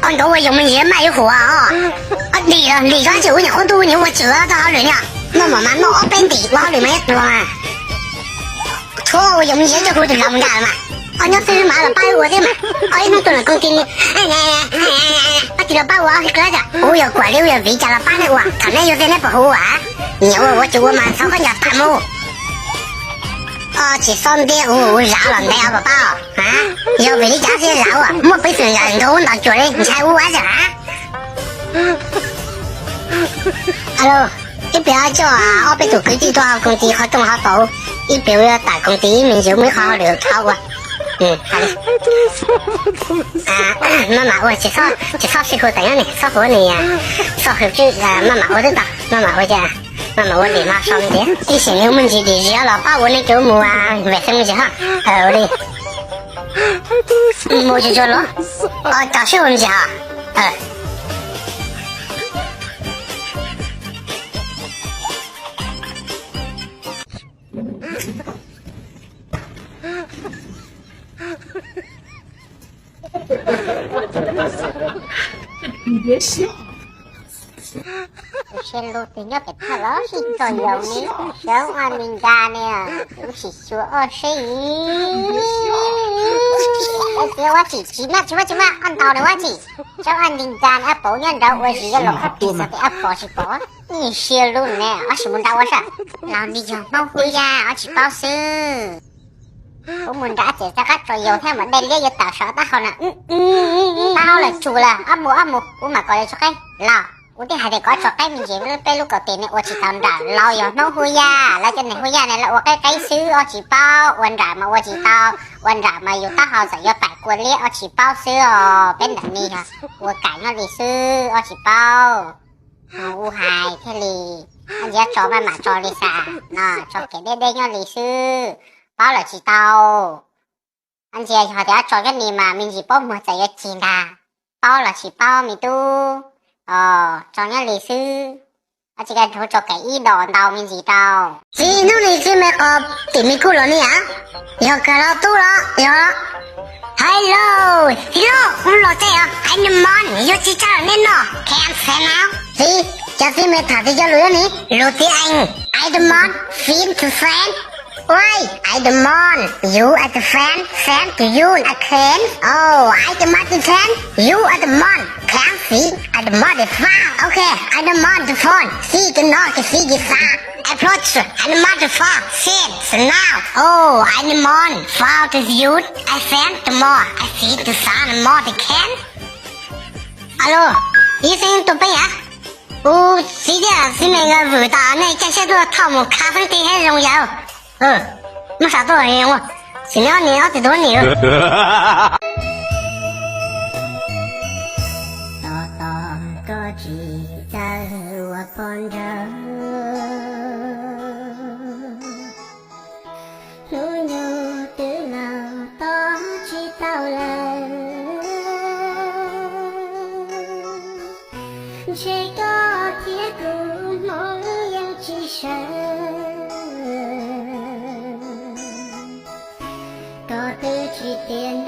Os, nkawd ua yoov me ntsis maj yuav huv os. Dim los dim zog ces ua nyuam qhuav ntuj niam ua tswv tau hauj lwm niam. Noj mov mas noj ob peb ntim ua hauj lwm mas ib tuag. Tshuav ua yoov me ntsis coj kuv tus laus mus nram mas. Os, nyob twg mas los pab ua thiab mas. Os, ib hnub tuaj los koom tis, pab tis los pab ua ob qhov. Kuv yog kuam li, kuv yog viv cas los pab nej ua. Thaum nej yuav tiag nej puas hu ua? Nyiam ua ua tsis ua mas txhob qhov ncauj pam mus. Os, tsis txhob ntiab kuv, kuv zam los ntev os pab pab. Yog vim li cas thiaj zam ua? Muaj peev xwm zam nkaus ntaus cuam li ntshai ua ua zam. Alo, ib pliag coj ob peb tus kwv tij tuaj hauv koom tis qhov rooj hauv paus, ib pliag yuav tawm koom tis ib me ntsis muaj ib qho hauj lwm thov ua. Maj mam ua, tsis txhob sib hu tas nyob ni, txhob hu ni, txhob hu, maj mam ua twb tau, maj mam ua ces, maj mam ua dim no so me ntsis, ib sim nws muaj ntsis dim zis los pab ua nej cov mus vees xeeb me ntsis ho. Ua li, mus tsis tsuag los, os, tso sib hu me ntsis ho. Seb lub twg nyob pem thaj los sib txog yau ne, sawv ua li nka ne, ub sim xyuas ua seb. Tias ua tsis tsis maj tsis maj tsis maj, ua ntau ne ua tsis, sawv ua li nka ne, ab pauv nyob nraud ua zis yog los khab pis xav tias ab pom tsis pom, ib siab lub ne, ob sim mus nraud ua seb. Los nws yog Hmoob Hub Yaj, ob tsis paub xwb. Kuv mus nrad ces rov qab tso yau thiab mas dej liab yuav tawm saum taub hau na. Taub hau lawm tsum lawm, ob mus ob mus, kuv mam kom yus tso qeeb los. Kuv twb hais tias kov tso qeeb me ntsis, peb lub kaum tes ne ua tsis tau nrawm, laus yog Hmoob Hub Yaj, lawv cov neeg Hub Yaj ne lawv ua qeeb qeeb xwb, ob tsis paub, ua nrawm mas ua tsis tau, ua nrawm mas yus taub hau txawm yuav pais kua liab, ob tsis paub xwb os, peb ntawm ne yog ua kam nyob li xwb, ob tsis paub. Mus ua hais thiaj li, ob ntsia tso maj mam tso li xav no, tso kev deb deb nyob li xwb, paub los tsis tau. Ob ntsia yog tias tso nyob ni mas me ntsis paub muag txawm yuav cig ntag, paub los tsis paub me tub, tso nyob li xwb. Ob tsis kaj rau tso kev ib dos ntau me ntsis rau. Txiv hnub ni txiv me qos tim me kuj los ni a, yog kawg los tub los yog. Hello, hello, kuv los tej os, I demand, yuav tsis tsa los nej noj, can I say now? Txiv, cov txiv me tham txiv cov lus ni, lus txiv ees, I demand, feed to friend. Why? I demand you as a friend, friend to you, a can. Oh, I demand to can, you as a man, can see, I demand the far. Okay, I demand the phone, see the north, can see the far. Approach, I demand the far, send the now. Oh, I demand far to you, I send the more, I see the sun, the more the can. Alo, ib xeeb tuaj peb yam. Kuv txiv thiab txiv me nkawd vwm tas, nej caij tsheb tuaj thauj mus khav xeeb teb thiab zoo yam. Muab sam tuaj, sim nyob ni ob txiv tub ni. Tos tos koj tsis txawj ua poj nrauj, hnub nyoog twb laus tos tsis tau lawm. Ntshe koj thiab kuv hmoov yeej tsis sawv, koj twb tsis tias